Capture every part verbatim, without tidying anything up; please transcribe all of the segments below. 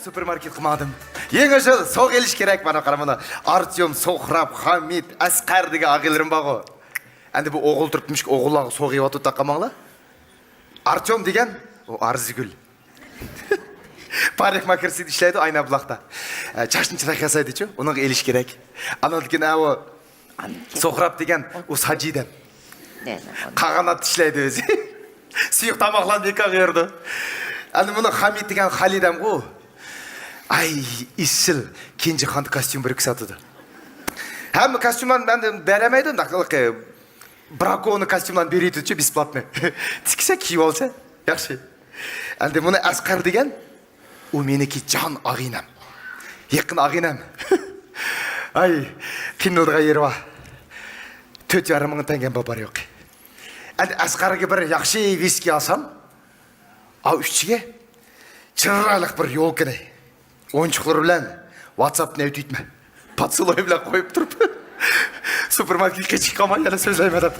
سۇپېرماركېتقا ماڭدىم. يېڭى يىل سوۋغا ئېلىش كېرەك. مانا قارا، مانا ئارتيوم، سوھراب، خامىت، ئەسقەر دېگەن ئاغىلىرىم بارغۇ. ئەندى بۇ ئوغۇل تۇرۇپتىمىش، ئوغۇللارغا سوۋغا يەۋاتىدۇ، تاقىماڭلار. ئارتيوم دېگەن ئۇ ئارزۇگۈل. پارىخماكېرسىدا ئىشلەيدۇ، ئاينابۇلاقتا. ئە، چاچنى چىرايلىق ياسايدىچۇ، ئۇنىڭغا ئېلىش كېرەك. ئاندىن كېيىن ئەۋۇ سوھراب دېگەن ئۇ ساجىدەم. قاغاناتتا ئىشلەيدۇ ئۆزى. سۇيۇق تاماقلارنى بىكار يەيدۇ. ئەندى مۇنۇ خامىت دېگەن خالىدەمغۇ. ئاي، ئىزچىل كېنجىخاندا كاستيۇم بىر-ئىككى ساتىدۇ. ھەممە كاستيۇملارنى مەن بېرەلمەيدۇ، بىراكونى كاستيۇملارنى بېرىۋېتىدۇچۇ، بېسپلاتنى. تىكسە كىيىۋالسا ياخشى. ئەندى مۇنۇ ئەسقەر دېگەن، ئۇ مېنىڭكى جان ئاغىنەم. يېقىن ئاغىنەم. ئاي، قىينىلىدىغان يېرى بار. تۆت يارىم مىڭ تەڭگەم بار، بار يوقى. ئەندى ئەسقەرگە بىر ياخشى ۋىسكى ئالسام، ئاۋۇ ئۈچىگە چىرايلىق بىر يولكىنى، ئويۇنچۇقلىرى بىلەن ۋاتساپتىن ئۆتۈيتمە. پاتسىلوي بىلەن قويۇپ تۇرۇپ، سۇپېرماركېتكە چىققانما يەنە سۆزلەيمەن دەپ.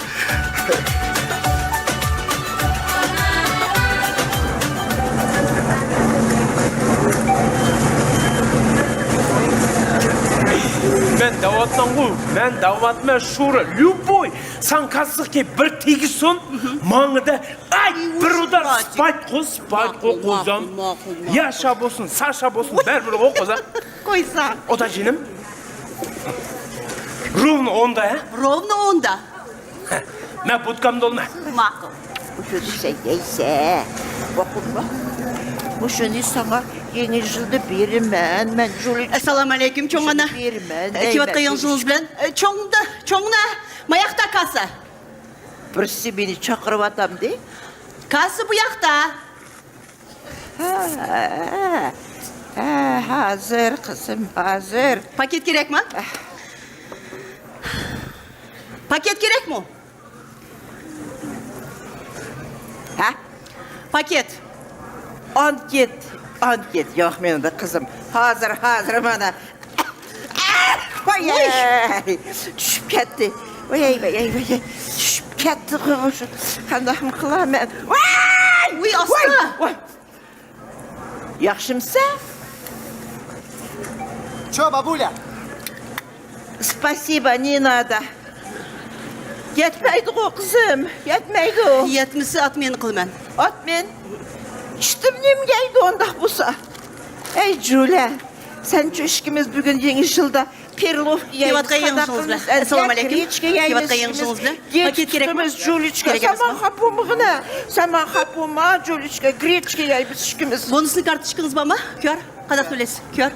مەن دەۋاتماڭغۇ، مەن دەۋاتمەن، شۇرا، любой. ساڭا كاسسىغا بىر تېگىسۇن، ماڭىدە، ئاي، بىر ئۇدار سپايت قوي، سپايت قوي، قوزام. ياشا بولسۇن، ساشا بولسۇن، بەرىبىر قوزام. قويساڭ. ئودا جېنىم. روۋنو ئوندا، ھە؟ روۋنو ئوندا. مەن بۇتكامدا ئولما. ماقۇل. مۇشۇنى سەن يەيسەن. مۇشۇنى ساڭا يېڭى يىلدا بېرىمەن. مەن جۇلى ئەسسالامۇئەلەيكۇم، چوڭ ئانا. بېرىمەن. كېلىۋاتقان يېڭى يىلىڭىز بىلەن. ئە، چوڭدا، چوڭنا، ماياقتا كاسا. بىرسى مېنى چاقىرىۋاتامدى. كاسا بۇ ياقتا. ھە، ھە، ھازىر، قىزىم، ھازىر. پاكېت كېرەكمۇ؟ پاكېت كېرەكمۇ؟ ھە؟ پاكېت. ئانكېت، ئانكېت. ياق، مېنىڭدە قىزىم. ھازىر، ھازىر مانا. ۋاي، ۋاي. چۈشۈپ كەتتى. ۋاي، ۋاي، ۋاي، ۋاي. چۈشۈپ كەتتىغۇ مۇشۇ. قانداقمۇ قىلارمەن؟ ۋاي! ۋاي، ئاستا. ۋاي، ۋاي. ياخشىمسەن؟ چو، بابۇلە. Спасибо, не надо. يەتمەيدىغۇ، قىزىم، يەتمەيدۇ. يەتمىسە، ئاتمېنى قىلىمەن. ئاتمېن؟ ئىشتىم نېمە يەيدۇ ئۇنداق بولسا؟ ئەي، جۇلە، سەنچۇ ئىككىمىز بۈگۈن يېڭى يىلدا پېرلوف يەيمىز. كېلىۋاتقان يېڭى يىلىڭىز بىلەن. ئەسسالامۇ ئەلەيكۇم. كېلىۋاتقان يېڭى يىلىڭىز بىلەن. پاكېت كېرەكمۇ؟ جۇلىچكا، سەن ماڭا خاپا بولمىغىنا. سەن ماڭا خاپا بولما، جۇلىچكا، گرېچكا يەيمىز ئىككىمىز. بونۇسنىڭ كارتوچكىڭىز بارمۇ؟ كۆر. قانداق تۆلەيسىز؟ كۆر.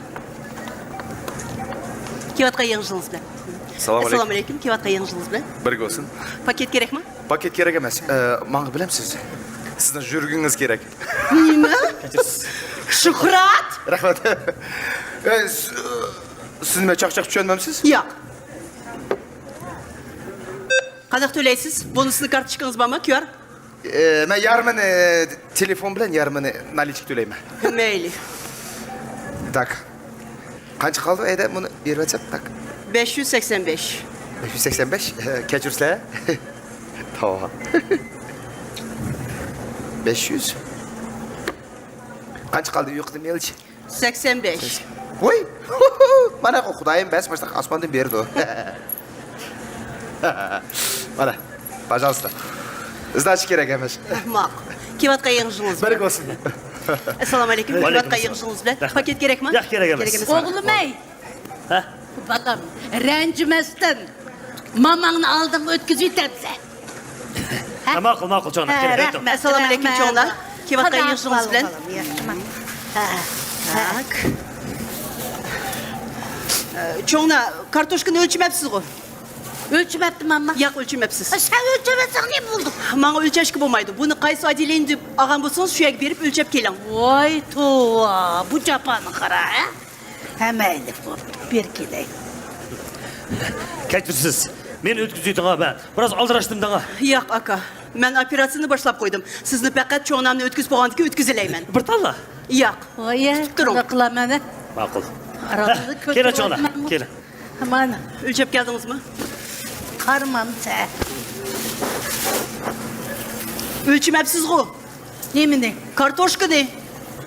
كېلىۋاتقان يېڭى يىلىڭىز بىلەن. ئەسسالامۇ ئەلەيكۇم. ئەسسالامۇ ئەلەيكۇم. كېلىۋاتقان يېڭى يىلىڭىز بىلەن. بىرگە بولسۇن. پاكېت كېرەكمۇ؟ پاكېت كېرەك ئەمەس. ئە، ماڭا بىلەمسىز؟ سىزنىڭ يۈرىكىڭىز كېرەك. نېمە؟ شۇھرات! رەھمەت. ئە، س-، سىز نېمە چاقچاق چۈشەنمەمسىز؟ ياق. قانداق تۆلەيسىز؟ بونۇسنىڭ كارتوچكىڭىز بارمۇ؟ كيۇ ئار؟ ئە، مەن يارىمىنى تېلېفون بىلەن، يارىمىنى نالىچكا تۆلەيمەن. مەيلى. تاك. قانچە قالدى ئەيدە بۇنى بېرىۋەتسەم؟ تاك. بەش يۈز سەكسەن بەش. بەش يۈز سەكسەن بەش؟ كەچۈرسىلەر. تاۋا. بەش يۈز. قانچە قالدى يۇقىدىن ئېلىش؟ سەكسەن بەش. ۋوي! مانا خۇدايىم بەس باشلاق ئاسماندىن بېرىدۇ. مانا، пожалуйста. Сдача كېرەك ئەمەس. ماقۇل. كېلىۋاتقان يېڭى يىلىڭىز بىلەن. بەرىكاللا. ئەسسالامۇ ئەلەيكۇم. ۋەئەلەيكۇم ئەسسالام. كېلىۋاتقان يېڭى يىلىڭىز بىلەن. رەھمەت. پاكېت كېرەكمۇ؟ ياق، كېرەك ئەمەس. كېرەك ئەمەسمۇ؟ ئوغلۇم ئەي! ھە؟ بالام، رەنجىمەستىن ماماڭنى ئالدىڭغا ئۆتكۈزۈۋېتەمسەن؟ ھە؟ ماقۇل، ماقۇل، چوڭ. ھە، رەھمەت. ئەسسالامۇ ئەلەيكۇم، چوڭلار. كېلىۋاتقان يېڭى يىلىڭىز بىلەن. تاك. چوڭلار، كارتوشكىنى ئۆلچىمەپسىزغۇ؟ ئۆلچىمەپتىمەنمۇ؟ ياق، ئۆلچىمەپسىز. سەن ئۆلچىمىسەڭ نېمە بولدى؟ ماڭا ئۆلچەشكە بولمايدۇ. بۇنى قايسى ئوتدېلېنىيە دەپ ئالغان بولسىڭىز، شۇ يەرگە بېرىپ ئۆلچەپ كېلىڭ. ۋاي توۋا، بۇ جاپانى قارا، ھە؟ ھە، مەيلى، بوپتۇ، بېرىپ كېلەي. كەچۈرسىز، مېنى ئۆتكۈزۈۋېتىڭ، مەن بىراز ئالدىراشتىم دەڭا. ياق، ئاكا، مەن ئوپېراتسىيىنى باشلاپ قويدۇم. سىزنى پەقەت چوڭنامنى ئۆتكۈزۈپ بولغاندىن كېيىن ئۆتكۈزەلەيمەن. بىر تاللا. ياق. ۋايە، كۈتۈپ تۇرۇڭ. قانداق قىلامەن، ھە؟ ماقۇل. ئارىڭىزدا ھە، كېلە چوڭلار، كېلە. مانا. ئۆلچەپ كەلدىڭىزمۇ؟ قارىمامسە. ئۆلچىمەپسىزغۇ؟ نېمىنى؟ كارتوشكىنى.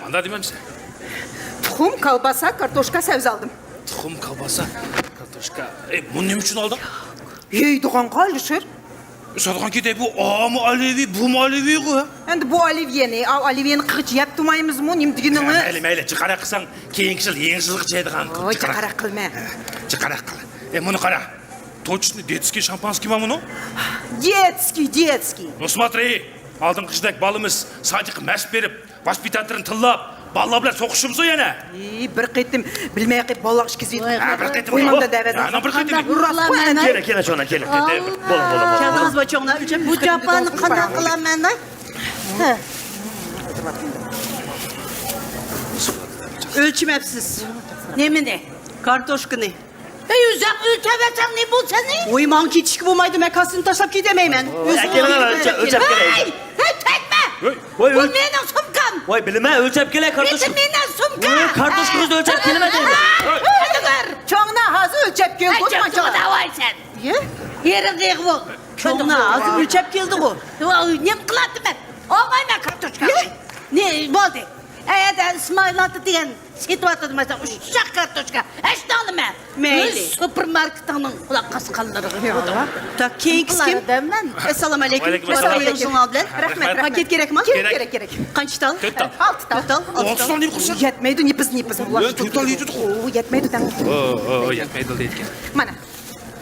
مانا دېمەمسەن؟ تۇخۇم، كالباسا، كارتوشكا، سەۋزە ئالدىم. تۇخۇم، كالباسا، كارتوشكا. ئەي، بۇنى نېمە ئۈچۈن ئالدىڭ؟ يەيدىغانغا، ئەلىشىر. ساتقان كېتەي، بۇ ئامۇ ئالىۋى، بۇمۇ ئالىۋىغۇ. ئەمدى بۇ ئالىۋىيەنى، ئاۋۇ ئالىۋىيەنى قىلغىچە يەپ تۇرمايمىزمۇ؟ نېمە دېگىنىڭىز؟ مەيلى، مەيلى، جىقاراق قىلساڭ، كېيىنكى يىل يېڭى يىلغىچە يەيدىغان قىلىپ. ۋوي، جىقاراق قىلما. جىقاراق قىل. ئەي، مۇنى قارا. Точно детский шампанский ма مۇنىڭ؟ Детский, детский. Ну смотри, ئالدىنقى قىشتەك بالىمىز سادىققا مەس بېرىپ، ۋاسپىتاتېلنى تىللاپ، بالىلار بىلەن سوقۇشىمىزۇ يەنە؟ ئى، بىر قېتىم بىلمەي قېلىپ بالىلارغا ئىككى يۈز يۈرۈپ ھە، بىر قېتىم قويمامدا دەۋەدىڭىز. ھە، بىر قېتىم. راست قوي ئەنە. كېلە، كېلە، چونا، كېلە، كېلە. بولدى، بولدى، بولدى. كەلدىڭىزمۇ چوڭلار؟ ئۆلچەپ بۇ جاپانى قانداق قىلامەن؟ ھە. ئۆلچىمەپسىز. نېمىنى؟ كارتوشكىنى. ئەي، ئۆزۈڭ ئۆلچەۋەتسەڭ نېمە بولسۇن؟ ۋوي، ماڭا كېتىشكە بولمايدۇ، مەن كاسسىنى تاشلاپ كېتەلمەيمەن. ئەكېلىڭلار، ئۆلچەپ، ئۆلچەپ كېلەي. ھەي، ھەي، تەگمە! ۋوي، ۋوي، بۇ مېنىڭ سومكام. ۋوي، بىلىمەن، ئۆلچەپ كېلەي، كارتوشكا. مېنىڭ سومكام. ۋوي، كارتوشكىڭىزنى ئۆلچەپ كېلىمەن دەيمەن. ھەي، چوڭنا ھازىر ئۆلچەپ كەل، ھەي، چوڭنا، دەۋايسەن. ئېرىڭ ئېغىر بول. چوڭنا ھازىر ئۆلچەپ كېلىدىغۇ. نېمە قىلاتتىم مەن؟ ئالمايمەن كارتوشكا. نېمە؟ نېمە بولدى؟ ئەيەردە ئىسمائىل ئاتا دېگەن سېتىۋاتىدۇ، مەسىلەن، ئۇششاق كارتوشكا. ئەشتاڭلىمە. مەيلى. ئۆز سۇپېرماركېتىڭنىڭ قۇلاق قاسقانلىرىغا. يا ئاللا. تا، كېيىنكىسى كىم؟ ئەسسالامۇ ئئەلەيكۇم. ۋەئەلەيكۇم ئەسسالام. يېڭى يىلىڭلار بىلەن. رەھمەت. پاكېت كېرەكمۇ؟ كېرەك، كېرەك، كېرەك. قانچە تال؟ تۆت تال. ئالتە تال. ئالتە تال. ئالتە تال نېمە قىلسا؟ يەتمەيدۇ، نېپىز، نېپىز. يا، تۆت تال يېتىدۇ. ئۇ يەتمەيدۇ، تەڭ. ئۇ، ئۇ، ئۇ، يەتمەيدۇ دەيدىكەن. مانا.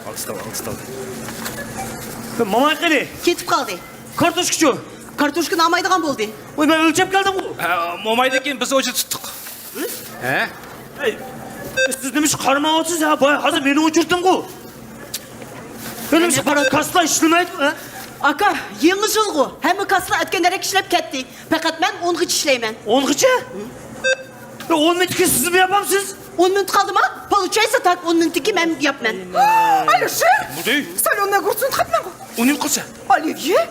ئالتە تال، ئالتە تال. ماما قېنى؟ كېتىپ قالدى. كارتوشكىچۇ؟ كارتوشكىنى ئالمايدىغان بولدى. ۋوي، مەن ئۆلچەپ كەلدىمغۇ. ھە، مومايدىن كېيىن بىز ئوچا تۇتتۇق. ھە؟ ئەي، سىز نېمە ئىش قارىمايۋاتىسىز ھە؟ بايا ھازىر مېنى ئوچۇرتتۇڭغۇ. مېنىڭ كاسسىلار ئىشلىمەيدۇ ھە؟ ئاكا، يېڭى يىلغۇ. ھەممە كاسسىلار ئەتكەندەرەك ئىشلەپ كەتتى. پەقەت مەن ئونغىچە ئىشلەيمەن. ئونغىچە؟ ئون مىنۇتتىن كېيىن سىزمۇ ياپامسىز؟ ئون مىنۇت قالدىما؟ Получается так، ئون مىنۇتتىن كېيىن مەن ياپمەن. ئەلىشىر! بۇدى! سالوننىڭ ئوگرۇتسىنى تاپماڭغۇ. ئۇنى قىلسا؟ ئالىۋىيە؟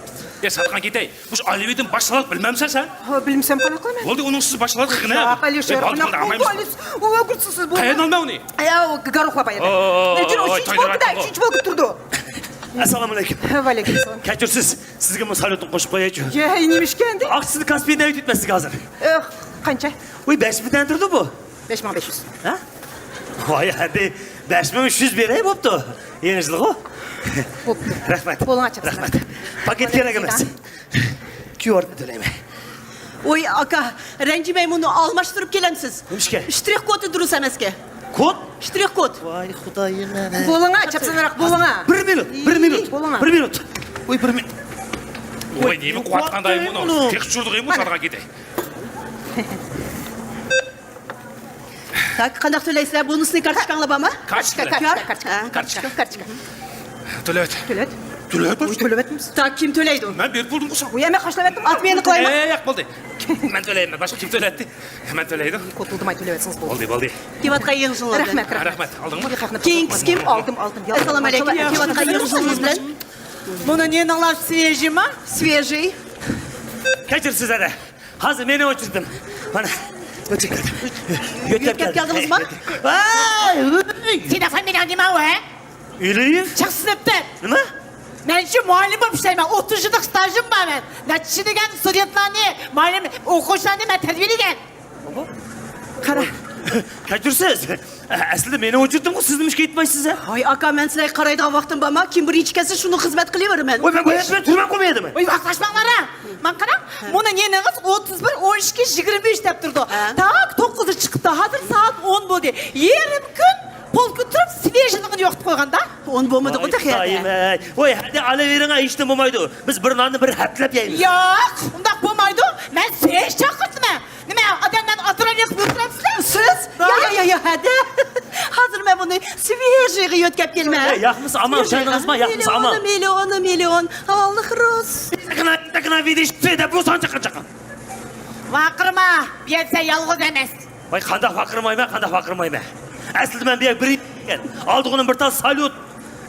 يا ساتقان كېتەي. مۇشۇ ئالىۋىيەدىن باش سالات بىلمەمسەن سەن؟ ھە، بىلمىسەم قانداق قىلىمەن؟ بولدى، ئۇنىڭ سىز باش سالات قىلغىنە. ياق، ئەلىشىر، ئۇنى قىلمايمىز. ئۇ ئوگرۇتسىز سىز بۇ. قايەردىن ئالىمەن ئۇنى؟ يا، ئۇ گاروخلا بايىدى. ئۇچىنچى بولكىدا، ئۈچىنچى بولكىدا تۇرىدۇ. ئەسسالامۇئەلەيكۇم. ۋەئەلەيكۇم ئەسسالام. كەچۈرسىز، سىزگە مۇ سالوتنى قوشۇپ قويايچۇ. يە، نېمە ئىكەندى؟ ئاكسىيىنى كاسپىي دەۋېتىپ ئۆتمەسلىك ھازىر. ئىھ، قانچە؟ ۋوي، بەش مىڭ تەن تۇرىدۇ بۇ. بەش مىڭ بەش يۈز. ھە؟ ۋاي، ھەدى بەش مىڭ ئۈچ يۈز بېرەي بوپتۇ. يېڭى يىلغۇ. بوپتۇ. رەھمەت. بولۇڭا چاپسان. رەھمەت. پاكېت كېرەك ئەمەس. كيۇ ئارنى تۆلەيمەن. ۋوي، ئاكا، رەنجىمەي مۇنى ئالماشتۇرۇپ كېلەمسىز؟ نېمىشقا؟ شترىخ كودى دۇرۇس ئەمەسكەن. كود؟ شترىخ كود. ۋاي خۇدايىم. بولۇڭا، چاپسانراق بولۇڭا. بىر مىنۇت، بىر مىنۇت، بولۇڭا. بىر مىنۇت. ۋوي، بىر مىنۇت. ۋوي، نېمە قۇۋاتقانداي مۇنى؟ تېخى چۈشۈردىغىمۇ سالغان كېتەي. تاك، قانداق تۆلەيسىلەر؟ بونۇسنى كارتوچكاڭلار بارمۇ؟ كارتوچكا، كارتوچكا، كارتوچكا. ھە. كارتوچكا. كارتوچكا. تۆلەت. تۆلەت. تۆلەت. ۋوي، تۆلەتمىز. تاك، كىم تۆلەيدۇ؟ مەن بېرىپ بولدۇمغۇ ساڭا. ۋوي، ئەمە قاچىلىۋەتتىم. ئاتمىنى قىلايمۇ؟ ئەي، ياق، بولدى. مەن تۆلەيمەن، باشقا كىم تۆلەتتى؟ مەن تۆلەيدۇ. كوتۇلدىماي تۆلەۋەتسىڭىز بولدى. بولدى، بولدى. كېلىۋاتقان يېڭى يىلىڭلار بىلەن. رەھمەت، رەھمەت. رەھمەت. ئالدىڭمۇ؟ كېيىنكىسى كىم؟ ئالدىم، ئالدىم. ئەسسالامۇئەلەيكۇم. كېلىۋاتقان يېڭى يىلىڭىز بىلەن. بۇنى نېنىڭلار سۋېژىيما؟ سۋېژىي. كەچۈرسىز ھەدە. ھازىر مېنى ئۆچۈردۈم. مانا، ئۆچۈپ كەلدىم. يۆتكەپ كەلدىڭىزمۇ؟ ۋاي! سېنىڭ فامىلىيەڭ نېمە ئۇ، ھە؟ ئىلىيېۋ. چىق سىنىپتىن. نېمە؟ مەن شۇ مۇئەللىم بولۇپ ئىشلەيمەن. ئوتتۇز يىللىق ستاژىم بار مەن. نەچچە دېگەن ستۇدېنتلارنى، مۇئەللىم ئوقۇغۇچىلارنى مەن تەربىيەلىگەن. قارا. كەچۈرسىز. ئەسلىدە مېنى ئۆچۈردۈمغۇ، سىز نېمىشقا ئېيتمايسىز ھە؟ ھاي ئاكا، مەن سىلەرگە قارايدىغان ۋاقتىم بارما؟ كىم بىرىنچى كەلسە شۇنىڭ خىزمەت قىلىۋېرىمەن. ۋاي، مەن بۇ يەردە تۇرماي قويمايدىمەن. ۋاي، ۋاقىتلاشماڭلار ھە. ماڭا قاراڭ. مانا نېنىڭىز ئوتتۇز بىر، ئون ئىككى، يىگىرمە ئۈچ دەپ تۇرىدۇ. ھە. تاك توققۇزدا چىقىپتۇ. ھازىر سائەت ئون بولدى. يېرىم كۈن قول كۆتۈرۈپ، سۋېژىينى يوقىتىپ قويغاندا. ئۇنى بولمىدىغۇ تېخى. ۋاي خۇدايىم-ئەي. ۋاي، ھەدە ئالىۋېرىڭ، ھېچنېمە بولمايدۇ. بىز بىر ناننى بىر ھەپتىلەپ يەيمىز. ياق، ئۇنداق بولمايدۇ. مەن سۋېژ چاقىرتىمەن. نېمە، ئادەملەرنى ئاتراپ يېقىپ ئۆلتۈرەمسىلەر؟ سىز؟ يا، يا، يا، يا، ھەدە. ھازىر مەن بۇنى سۋېژىيغا يۆتكەپ كېلىمەن. ئەي، ياقمىسا ئامان، سىزنىڭ ئىشىڭىزمۇ ياقمىسا ئامان. مىليون، مىليون، مىليون. ئاللىق روز. تاكنا، تاكنا، ۋىدىش، دەپ بۇ سانچە قانچە. ۋارقىرىما، بۇ يەردە سەن يالغۇز ئەمەس. ۋاي، قانداق ۋارقىرىمايمەن، قانداق ۋارقىرىمايمەن. ئەسلىدە مەن بۇ يەرگە بىر يىل كەلگەن. ئالدى كۈنۈم بىر تال ساليۇت.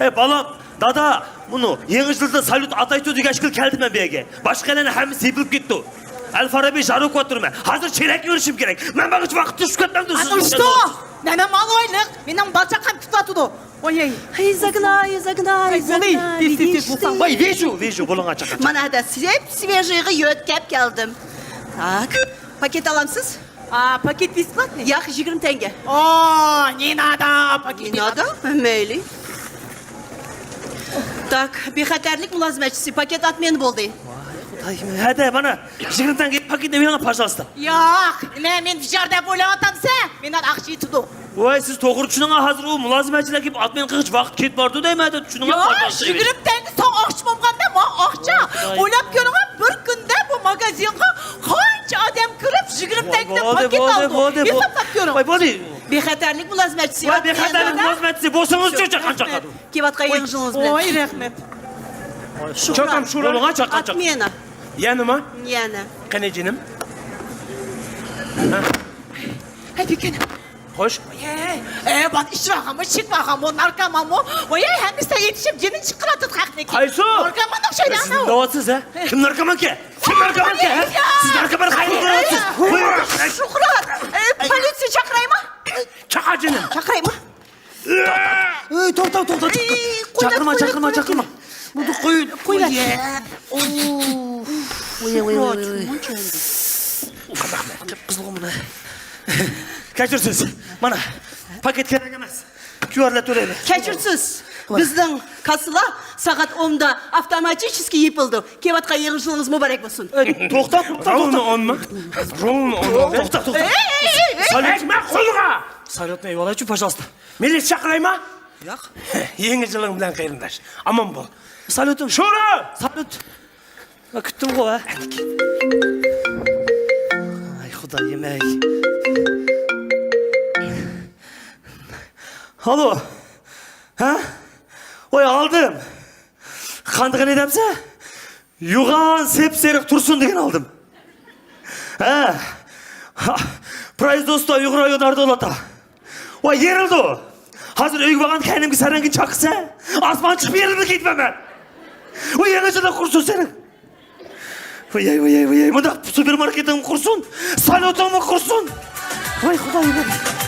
ئەي، بالام، دادا، مۇنۇ يېڭى يىلدا ساليۇت ئاتايتۇ دېگەچكىلا كەلدىم مەن بۇ يەرگە. باشقا يەرلەرنىڭ ھەممىسى يېپىلىپ كېتىپتۇ. ئەل فارابى ژاروكقا ئولتۇرىمەن. ھازىر چېرەككە بېرىشىم كېرەك. مەن بارغىچە ۋاقىت توشۇپ كەتمەمدۇ سىزنىڭ ئىشىڭىزدا. نېمە مال ئايلىق؟ مېنىڭ بالا-چاقام كۈتۈۋاتىدۇ. ۋاي، ۋاي. ھەي، زاگناي، زاگناي، ۋاي، بولدى، زاگناي، تېز، تېز، تېز، بولساڭ. ۋاي، ۋېژۇ، ۋېژۇ، بولۇڭا چاقا. مانا ھەدە، سېپ سۋېژىيغا يۆتكەپ كەلدىم. تاك، پاكېت ئالامسىز؟ А, пакет бесплатный? ياق، يىگىرمە تەڭگە. О, не надо, пакет не надо? مەيلى. تاك، بىخەتەرلىك مۇلازىمەتچىسى، پاكېت ئاتمىنى بولدى. ۋاي خۇدايىم، ھەدە، مانا يىگىرمە تەڭگە پاكېتنى بېرىڭ، пожалуйста. ياق، نېمە، مەن بىچارە دەپ ئويلاۋاتامسەن؟ مېنىڭ ئاقچا يېتىدۇ. ۋاي، سىز توغرا چۈشىنىڭ، ھازىر ئۇ مۇلازىمەتچىلەر كېلىپ ئاتمىنى قىلغۇچە ۋاقىت كېتىپ بارىدۇ دەيمەن، چۈشىنىڭ. ياق، يىگىرمە تەڭگە ساڭا ئاقچا بولغاندا، ماڭا ئاقچا. ۋاي. ئويلاپ كۆرۈڭ، بىر كۈندە بۇ ماگازىنغا قانچە ئادەم كىرىپ، يىگىرمە تەڭگىدە پاكېت ئالىدۇ. ھېسابلاپ كۆرۈڭ. ۋاي، بولدى. بىخەتەرلىك مۇلازىمەتچىسى. ۋاي، بىخەتەرلىك مۇلازىمەتچىسى بولسىڭىزچۇ، چاققان چاققان. كېلىۋاتقان يېڭى يىلىڭىز بىلەن. ۋاي، رەھمەت. شۇكران. چاققان، چاققان. ئاتمىنە. يەنىما؟ يەنە. قېنى جېنىم؟ ھە؟ ھەي، بىكەن. خوش. ئەي، ئەي، بات ئىچىۋالغانمۇ، چېكىۋالغانمۇ، ناركومانمۇ؟ ۋاي، ھەممىسى يېتىشىپ جېنىنى چىقىرىۋاتىدۇ خەقنىڭكى. قايسى؟ ناركومانغا ئوخشايدۇ، ئەنە ئۇ. سىز نېمە دەۋاتىسىز، ھە؟ كىم ناركومان ئىكەن؟ سىز ناركومان قايسى؟ سىز ناركومان قايسى؟ شۇھرەت، ئەي، پولىتسىيە چاقىرايمۇ؟ چاقىر جېنىم. چاقىرايمۇ؟ ئەي، توختا، توختا، توختا. ئەي، قوي، چاقىرما، قوي، چاقىرما، قوي، چاقىرما. بۇنى قوي. قويۇۋەر. ئوي، ئوي، ئوي، ئوي. قىزىلغۇ بۇنى. كەچۈرسىز. مانا، پاكېت كېرەك ئەمەس. كيۇ ئار بىلەن تۆلەيمەن. كەچۈرسىز. بىزنىڭ كاسسىلار سائەت ئوندا ئاپتوماتىچېسكىي يېپىلىدۇ. كېلىۋاتقان يېڭى يىلىڭىز مۇبارەك بولسۇن. ئەي، توختا، توختا، توختا. رولنى ئونمۇ؟ رولنى ئونمۇ؟ توختا، توختا. ئەي، ئەي، ئەي، ئەي. ساليۇت. ئەي، مەن قولغا. ساليۇتنى ئېلىۋالايچۇ، пожалуйста. مىلىتسىيە چاقىرايمۇ؟ ياق. يېڭى يىلىڭ بىلەن قېرىنداش. ئامان بول. ساليۇتۇم. شورا! ساليۇت. ھە، كۈتتۈمغۇ، ھە. ئاي، خۇدايىم، ئەي. ئالو. ھە؟ ۋاي، ئالدىم. قاندىقىنى دەمسە؟ يوغان سېپ-سېرىق تۇرسۇن دېگەن ئالدىم. ھە. ھا، производство يۇقىرى رايون ئاردا ئۇلاتا. ۋاي، يېرىلدى. ھازىر ئۆيگە بارغان كەينىمگە سەرەڭگىنى چاققىسە، ئاسمان چىقىپ يېرىلىپ كېتىمەن مەن. ۋاي، يېڭى يىللىق قۇرسۇن سېنىڭ. ۋاي، ۋاي، ۋاي، ۋاي، مۇنداق سۇپېرماركېتىڭ قۇرسۇن، ساليۇتۇڭمۇ قۇرسۇن. ۋاي، خۇدايىم.